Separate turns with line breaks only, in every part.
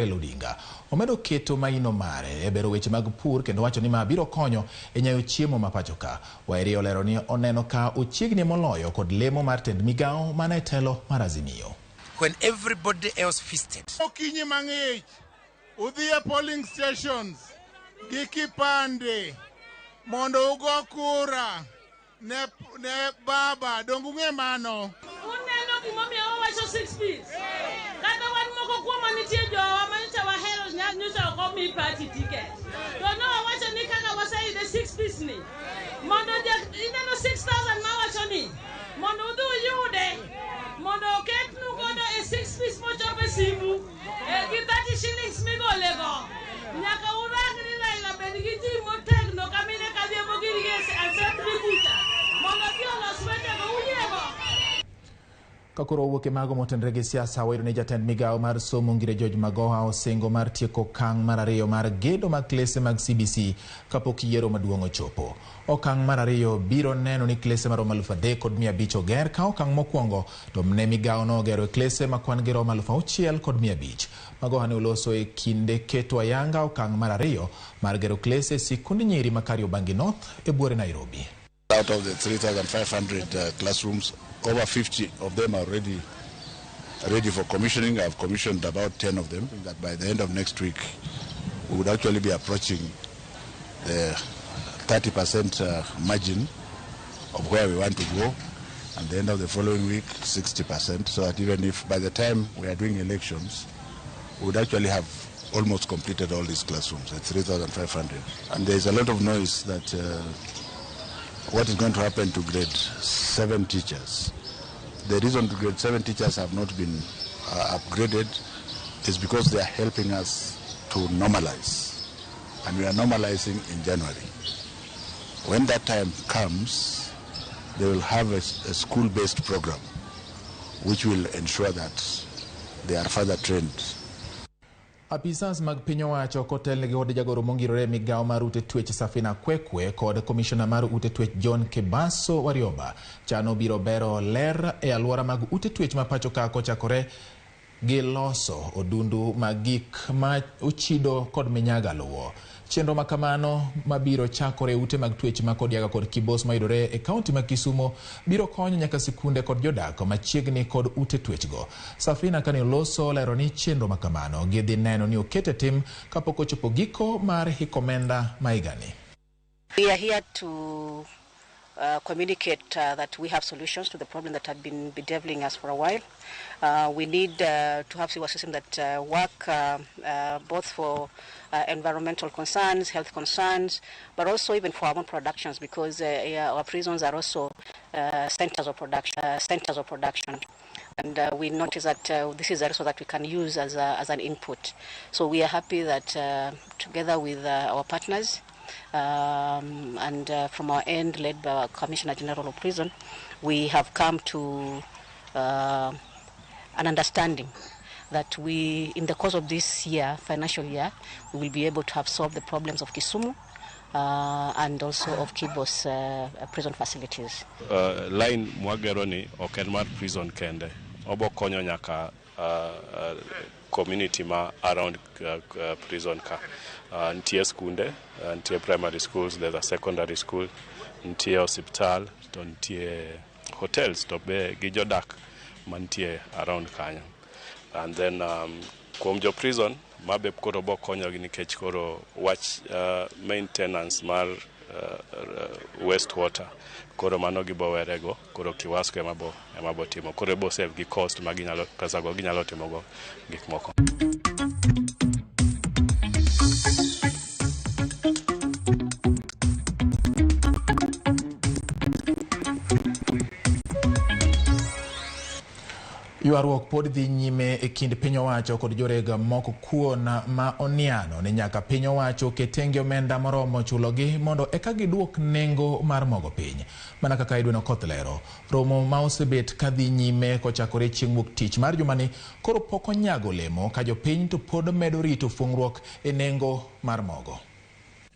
Raila Odinga omedo keto maino mare e bero weche mag pur kendo wacho ni ma biro konyo e nyayo chiemo ma pacho ka. Wairiya olero ni oneno ka ochiegni moloyo kod lemo mar tend migawo mana e telo mar Azimio.
When everybody else feasted.
Okinyi mang'ich udhi e polling stations gi kipande mondo ugo kura ne, ne baba donge ung'e mano.
Uneno gimomiyo wawacho six piece? Kata wan moko kuomwa nitie jowa manyocha wahero nyocha ok omi party ticket. To ne wawacho ni kaka waseyude six piece ni, mondo ineno 6,000 mawacho ni, mondo udhi uyude, mondo oketnu godo e six piece mochop e simu, gi 30 shillings migolego. Nyaka urang ni Raila bed gi ji motegno ka mine kadhiambo gin gi assembly kucha, mondo odhi olos wechego, uyiego?
Ka koro wawuok e mago motenore gi siasa, wayudo ni jatend migawo mar somo Ngire George Magoha osingo mar tieko okang' mar ariyo mar gedo mag klese mag CBC kapok yiero maduong' ochopo. Okang' mar ariyo biro neno ni klese maromo 3,500 oger ka okang' mokwongo to ne migawo no ogero e klese ma kwan gi romo 6,500. Magoha ne oloso e kinde keto ayanga okang' mar ariyo mar gero klese e sikund nyiri ma Kariobangi North e buore Nairobi.
Out of the 3,500 classrooms, over 50 of them are already ready for commissioning. I've commissioned about 10 of them. That by the end of next week, we would actually be approaching the 30% margin of where we want to go. And the end of the following week, 60%, so that even if by the time we are doing elections, we would actually have almost completed all these classrooms at 3,500. And there's a lot of noise that what is going to happen to grade 7 teachers. The reason grade 7 teachers have not been upgraded is because they are helping us to normalize. And we are normalizing in January. When that time comes, they will have a school-based program which will ensure that they are further trained.
Apisas mag piny owacho kotelnegi kod jagoro mongirore e migawo mar ute twech Safina Kwekwe kod komishona mar ute twech John Kebaso Warioba chano biro bero ler e alwora mag ute twech ma pacho ka kochakore gi loso odundu mag gik ma ochido kod minyaga luwo. Chenro ma kamano mabiro chakore e ute mag twech ma Kodiaga kod Kibos mayudore e kaunti ma Kisumo biro konyo nyaka sikunde kod jodak machiegni kod ute twechgo. Safina kane oloso olero ni chenro ma kamano gidhi neno ni okete tim kapok ochopo giko mar hik omenda ma higani.
We are here to communicate that we have solutions to the problem that have been bedeviling us for a while. We need to have sewer systems that work both for environmental concerns, health concerns, but also even for our own productions, because our prisons are also centers of production. Centers of production. And we notice that this is a resource that we can use as an input. So we are happy that together with our partners, and from our end, led by our Commissioner General of Prison, we have come to an understanding that we, in the course of this year, financial year, we will be able to have solved the problems of Kisumu and also of Kibos prison facilities.
Line mwagero ni ok en mar prison kende, obo konyo nyaka community ma around prison ka. Nitie skunde, nitie primary schools, there's a secondary school, nitie osiptal, to nitie hotels, to be gi jodak mantie around kanyo. And then kuom jo prison mabe koro bo konyogi nikech koro wach maintenance mar waste water koro mano gibo werego, koro Kiwasco ema bo timo, koro bo save gi cost ma ginyalo pesa go ginyalo timo go gik moko.
Ywaruok pod dhi nyime e kind piny owacho kod joreg moko kuon ma oniano ni nyaka piny owacho ket tenge omenda moromo chulogi mondo eka giduok nengo mar mogo piny. Mana kaka Edwin Okoth lero, romo ma osebet ka dhi nyime kochakore chieng' wuok tich mar jumani koro pok onyago olemo ka jopiny to pod medo rito fung'ruok e nengo mar mogo.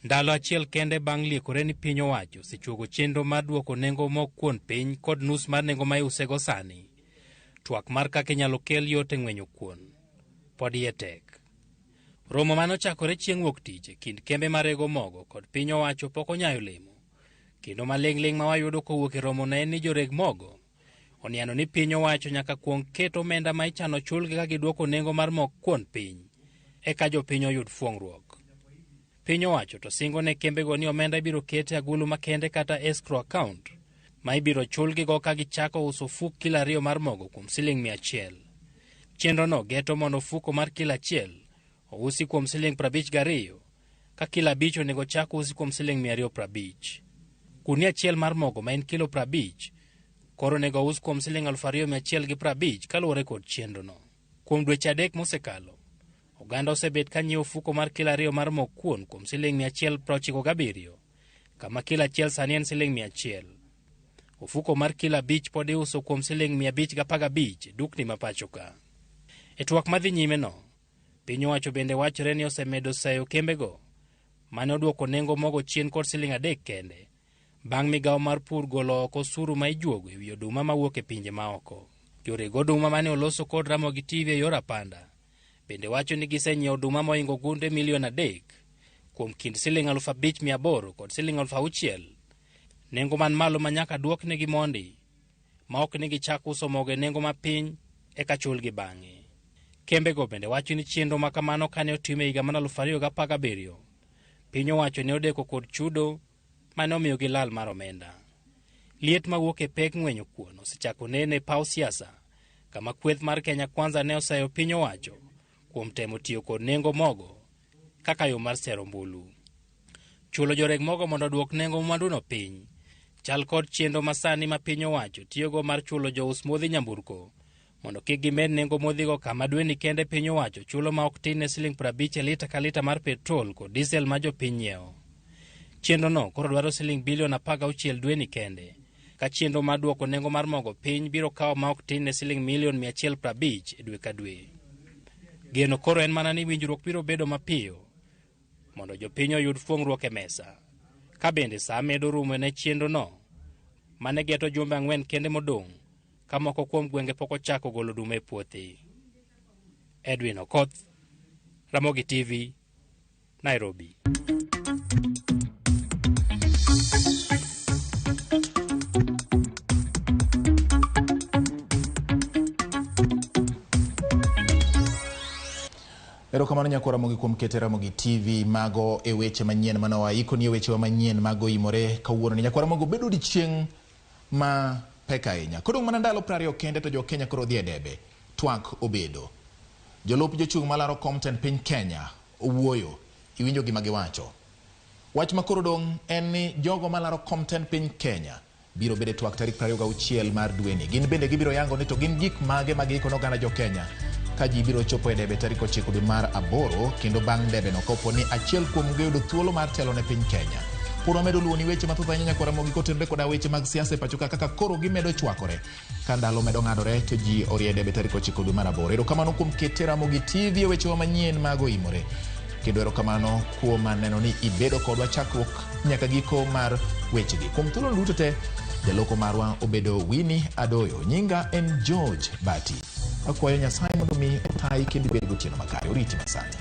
Ndalo achiel kende bang' liekore ni piny owacho osechuogo chenro mar duoko nengo mok kuon piny kod nus mar nengo ma iusego sani. Twak mar kaka inyalo kel yot e ng'wenyo kuon pod iye tek. Romo mane ochakore chieng' wuok tich e kind kembe marego mogo kod piny owacho pok onyayo lemo. Kendo maling'ling' ma wayudo kowuok e romo ne en ni joreg mogo oniano ni piny owacho nyaka kuong ket omenda ma ichano chulgi ka giduoko nengo mar mok kuon piny, eka jopiny oyud fuong'ruok. Piny owacho to singo ne kembego ni omenda ibiro ket e agulu makende kata escrow account ma ibiro chulgigo ka gichako uso ofuk kilo 2 mar mogo kuom siling 100. Chenrono geto mondo ofuko mar kilo 1 ousi kuom siling 52, ka kilo 5 onego chak usi kuom siling 250. Gunia 1 mar mogo ma en kilo 50 koro onego us kuom siling 2150 kaluwore kod chenrono. Kuom dweche 3 mosekalo, oganda osebet ka nyiewo ofuko mar kilo 2 mar mok kuon kuom siling 197, kama kilo 1 sani en siling 100. Ofuko mar kilo 5 pod iuso kuom siling 515 e dukni ma pacho ka. E twak madhi nyime no, piny owacho bende wachore ni osemedo seyo kembego mane oduoko nengo mogo chien kod siling 3 kende, bang' migawo mar pur golo oko osuru ma ijuogo ewi oduma mawuok e pinje maoko. Joreg oduma mane oloso kod Ramogi TV e yor apanda bende wacho ni gisenyiewo oduma mohingo gunde milion 3 kuom kind siling 5800 kod siling 6000, nengo man malo ma nyaka duoknegi mondi ma ok ni gichak uso mogo e nengo mapiny eka chulgi bang'e. Kembego bende wacho ni chenro ma kamano kane otim e higa mar 2017, piny owacho ne odeko kod chudo mane omiyogi lal mar omenda. Liet mawuok e pek ng'wenyo kuon osechako neno e paw siasa, kama kweth mar Kenya Kwanza ne oseyo piny owacho kuom temo tiyo kod nengo mogo kaka yo mar sero ombulu. Chulo joreg mogo mondo oduok nengo mwanduno piny chal kod chenro masani ma piny owacho tiyogo mar chulo jous modhi nyamburko mondo kik gimed nengo modhigo, kama dweni kende piny owacho chulo ma ok tin ne siling 50 e lita ka lita mar petrol kod diesel ma jopiny nyiewo. Chenrono koro dwaro siling bilion 16 dweni kende, ka chenro mar duoko nengo mar mogo piny biro kawo ma ok tin ne siling milion 150 e dwe ka dwe. Geno koro en mana ni winjruok biro bedo mapiyo mondo jopiny oyud fuong'ruok e mesa, ka bende saa medo rumo ne chenrono mane geto jumbe 4 kende modong', ka moko kuom gwenge pok ochako golo oduma e puothe. Edwin Okoth, Ramogi TV, Nairobi.
Erokamano nyakwa Ramogi kuom kete Ramogi TV. Mago e weche manyien mane waiko ni e wechewa manyien mago imore kawuono ni. Nyakwa Ramogi, obedo odiechieng' ma pek ahinya. Kodong' mana ndalo 20 kende to jo Kenya koro dhi e debe. Twak obedo. Jolup jochung' malaro kom tend piny Kenya owuoyo. Iwinjo gima giwacho. Wach ma koro dong' en ni jogo malaro kom tend piny Kenya biro bedo e twak tarik 26 mar dweni. Gin bende gibiro yango ni to gin gik mage ma giiko ne oganda jo Kenya ka ji biro chopo e debe tarik 9 dwe mar 8, kendo bang' debe no kopo ni achiel kuom gi oyudo thuolo mar telo ne piny Kenya. Pod wamedo luwo ni weche mathoth ahinya nyakwa Ramogi kotenore koda weche mag siasa e pacho ka kaka koro gimedo chwakore. Ka ndalo medo ng'adore to ji orie debe tarik 9 dwe mar 8. Erokamano kuom kete Ramogi TV e wechewa manyien mago imore. Kendo erokamano kuom neno ni ibedo kodwa chakruok nyaka giko mar wechegi. Kuom thuolo duto te, jaloko marwa obedo Winnie Adoyo. Nyinga en George Bati. Akwayo Nyasaye mondo mi otayi kendo ibed gotieno makare. Oriti masani.